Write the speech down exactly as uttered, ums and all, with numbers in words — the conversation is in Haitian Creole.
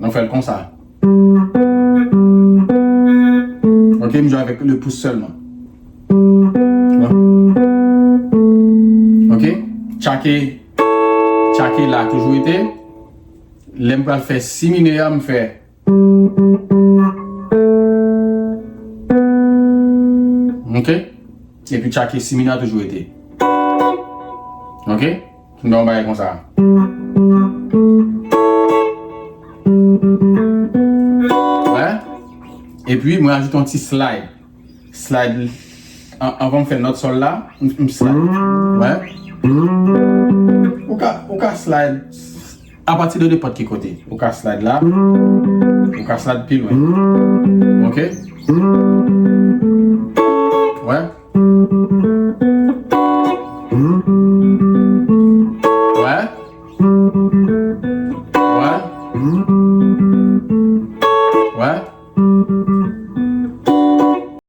Nou fè l konsa. Ok, m jwe avèk le pous sèlman. Ok? Tchake, tchake la toujou ete. Lè m pral fè si minè a, m fè. Ok? Epi tchake si minè a toujou ete. Ok? M ba yon bagay konsa. Wè? Epi mwen ajoute yon ti slide. Slide. An- anvan m fè nòt sòl la, m, m slide. Wè? Ou ka, ou ka slide apati de nenpòt ki kote. Ou ka slide la. Ou ka slide pi lwen. Ok? Wè? Wè? Wè? Wè?